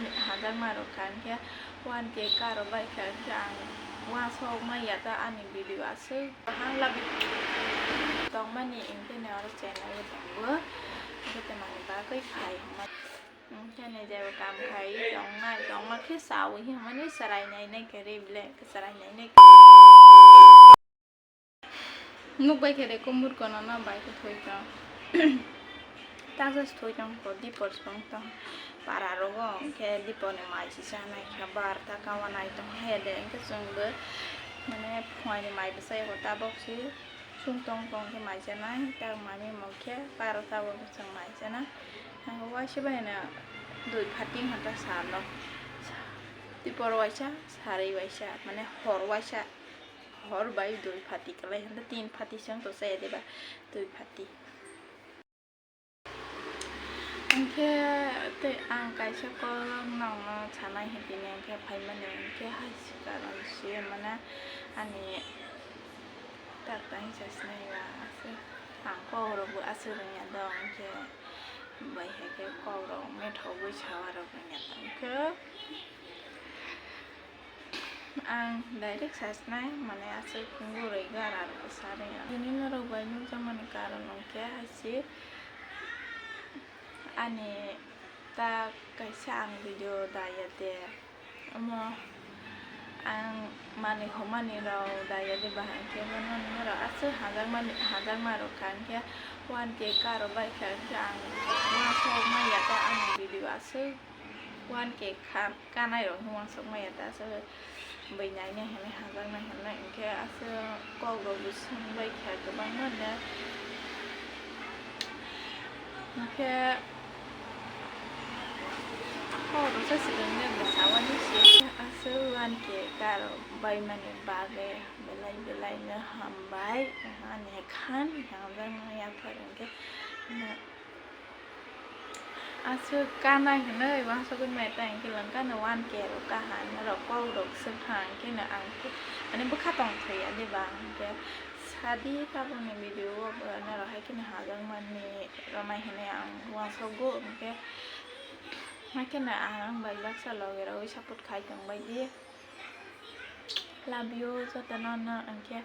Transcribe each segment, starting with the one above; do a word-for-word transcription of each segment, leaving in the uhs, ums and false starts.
Hajakma rok kha, hinkhe one K ka rok bai kha, hinkhe ang uansuk ma ya ta ani video aswk. Bahang labi tongmani, hinkhe ne oro channel o tongo, hinkhe tamani bagwi khai hwnma. Hinkhe ne jeba kam khai tongnai, tongma khe chaui hwnmani chwrai nai nai khe ri bile, chwrai nai nai khe. Nukbai khe de kumur kono no bai khe thoi tong. Taksa se thoi tong ko dipor song tong. Para rogo hinkhe dipor ni mai se chanai kha bar ta kawa nai tong he de hinkhe chwng bo mane phuai ni mai bwsai ko tabok se sung tong tong khe mai chanai tak mami mo khe baro tabok se chwng mai chana. Ang waisa bai no dui phati hwnta salo. Dipor waisa, sarwi waisa mane hor waisa. Hor bai dui phati kwlai hwnda tin phati se wng to chaya de ba dui phati. Hinkhe tei ang kaisa kok nokno sanai hinkhe hinkhe phaimani hinkhe hai se karon se mane ani tak tang sa sinai ba aswk ang kok rok bo aswk rwngya dong hinkhe bai hai khe kok rok methok bai sawa rok rwngya tong khe. Ang direct sasnai mane aswk gurui gara rok sa ring. Tini norok bai nukjakmani karon hwnkhe hai se ani ta kaisa ang video daya de omo ang manwi hwnmani rok daya de bahai khe bono norok aswk hajakmani hajakma rok kha hinkhe one K ka rok bai kha hinkhe ang uansuk ma ya ta ani video aswk. One K kha kanai rok hwnwi uansuk maya ta aswk bui nai nai hinwi hajak nai hinwi hinkhe aswk kok rok bo swng bai kha kwbangma no hinkhe kok rok se swkang nai bwsa uani se aswk one K ka rok bai mani bagwi belai belai no hambai ani khan hajak nai yaphar hinkhe. Aswk kanai hinwi uansugwi maya ta hinkhe lwng kano one K rok kaha norok kok rok swkha hinkhe no ang khe mane bwkha tongthaiya de ba hinkhe sadi tabukni video o norok hai kheno hajak mani rwnai hinwi ang uansukgo hinkhe hai kheno ang bai baksa logi rogwi support khai tongbai di. Love you jotono no, hinkhe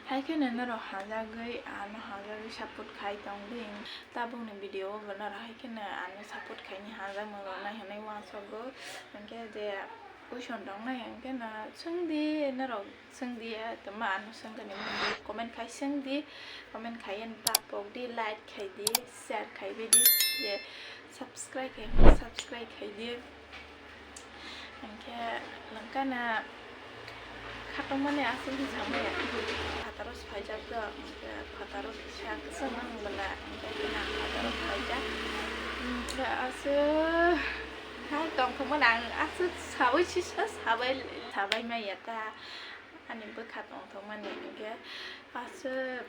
hai kheno norok hajagwi ano hajagwi support khai tong di. Tabukni video o bo norok hai kheno ano support khaini hajakmung rok nai hinwi uansukgo, hinkhe je question rok nai hinkhe no swng di norok swng di, tongma ano swng kani comment khai swng di, comment khai yani ta pok di, like khai di, share khai bai di, je subscribe khai subscribe khai di. Hinkhe lwng kano khatungmani aswk hinsamaya. Phataro se phaijak do, hinkhe phataro kisa kwchwng wng bwla, hinkhe bini ang phataro phaijak. Hinkhe aswk hai tongthokmani ang aswk saui sisa sabai, sabai maya ta. Ani bwkha tongthokmani hinkhe aswk.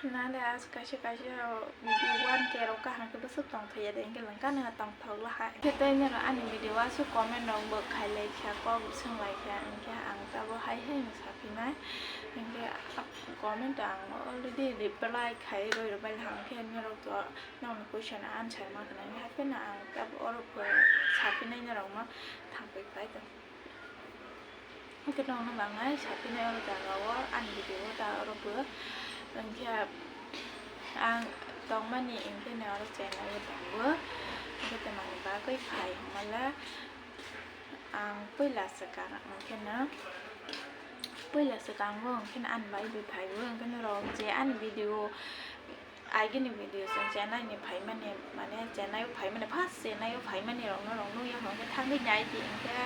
Nale as kaisa kaisa video one K rok kaham khe bwswk tongthokya de, hinkhe lwng kano tongthok laha. Hinkhe tei norok ani video o aswk comment rok bo khai lai kha, kok swng lai kha, hinkhe ang tabuk hai hai no saphinai. Hinkhe comment ang already reply khai rwi rwbai laha, hinkhe norok to nokni question answer ma khnai, haikhe no ang tabuk oro bo saphinai norokno thangwi pai tong. Hinkhe nokno bangnai saphinai oro jaga o ani video o ta oro bo. Hinkhe ang tongmani hinkhe ne oro chennai o tongo. Hinkhe tamani bagwi phai hwnmale ang puila swkang hinkhe no puila swkango hinkhe ani bai bo phaibo hinkhe norok je ani video Agini video chwng chennai ni phaimani, mane chennai o phaimani, first chennai o phaimani rokno rok nukya hwnkhe thangwi nai di, hinkhe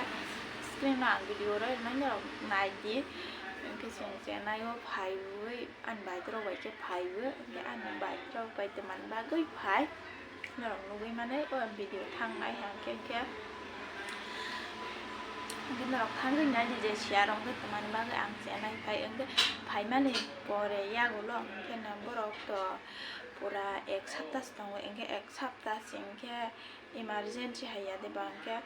screen o ang video rw nai norok nai di, hinkhe chwng chennai o phaiwi ani bike rok bai khe phaiwi, hinkhe ani bike rok bai tongmani bagwi phai norok nugwi mani o video thangnai hinkhe, hinkhe, hinkhe norok thangwi nai di je siya rok wngkhe tongmani bagwi ang chennai phai, hinkhe phaimani pore yagulo hinkhe no borok to. Pura ek sapta se tongo, hinkhe ek sapta se hinkhe emergency hai ya de ba, hinkhe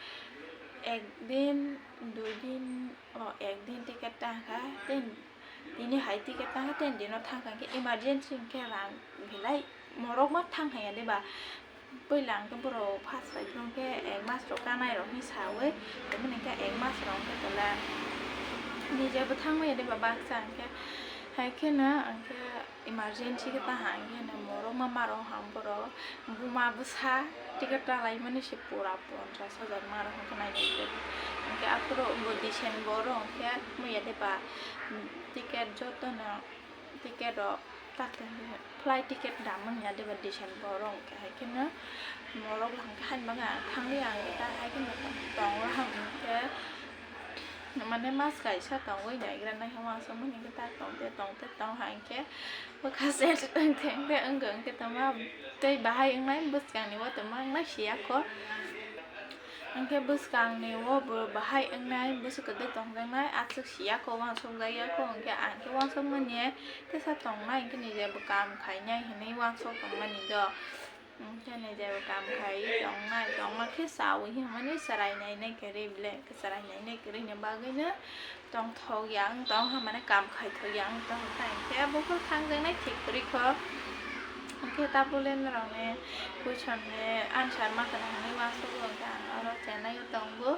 ek din, dui din, o ek din ticket tang kha, tin, tini hai ticket tang kha, tin dino thang kha, hinkhe emergency hinkhe rang belai morok ma thang hai ya de ba, Puila ang khe borok first bai phano khe ek mas rok kanai rok hinwi sawi, tongmani khe ek mas rok khe tola nije bwthang maya de ba baksa ang khe, hai kheno ang khe emergency khe ta hang khe no morok ma maro hang borok buma bwsa ticket ta lai mani se pura ponchas hajar maro hang khe nai nai khe, ang khe aphuru bo December rok khe maya de ba ticket joto no. Ticket rok tak flight ticket dam wngya deba December rok hwnkhe hai kheno morok hwnkhe hai manya thangwi ang ta hai kheno tong tong o ham hwnkhe mane mas kaisa tongwi naigra nai hwnma aswk mani khe tak tong te tong te tong hai khe bwkha se tong te wngkhe tongma tei bahai wngnai bwskang ni o tongma wngnai siya kho. Hwnkhe bwskangni o bo bahai wngnai, bwswk kwdwk tongjaknai, aswk siya kho, uansukjakya kho, hwnkhe ang khe uansukmani tesa tongnai, hwnkhe nije bo kam khainai hinwi uansuk tongmani do. Hwnkhe nije bo kam khaiwi tongnai, tongma khe chawi hinmani chwrai nainai kwrwi ble, chwrai nainai kwrwini bagwino. Tongthok ya wng tong ha mane kam khaithok ya wng tong kha hwnkhe buphuru thangjaknai thik kwrwi kho. Hwnkhe tabule norokni question ni answer ma khna hwnwi uansukgo hwnkhe ang oro Chennai o tongo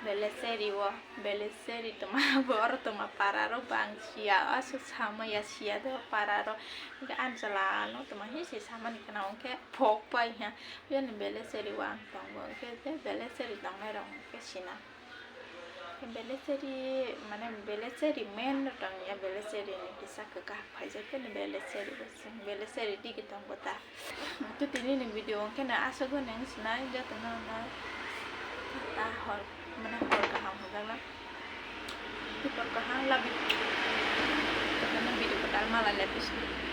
Belecheri o, Belecheri tongma bo oro tongma para rok bo ang siya aswk samaya siya do para rok hwnkhe ani chwla no tongma hi se samani khna hwnkhe phok pai ha yani Belecheri o ang tongo hwnkhe tei Belecheri tongnai rok hwnkhe sina. Belecheri mane Belecheri main no tong ya Belecheri ni kisa kwkak phaijak khe ni Belecheri bo sing Belecheri digi tong bo ta. To tini ni video hwnkhe no aswk no wng sinai joto no no ta hor mane hor kaham hwnjak na. Hor kaham labi. Joto no video kwtal mala le bisu.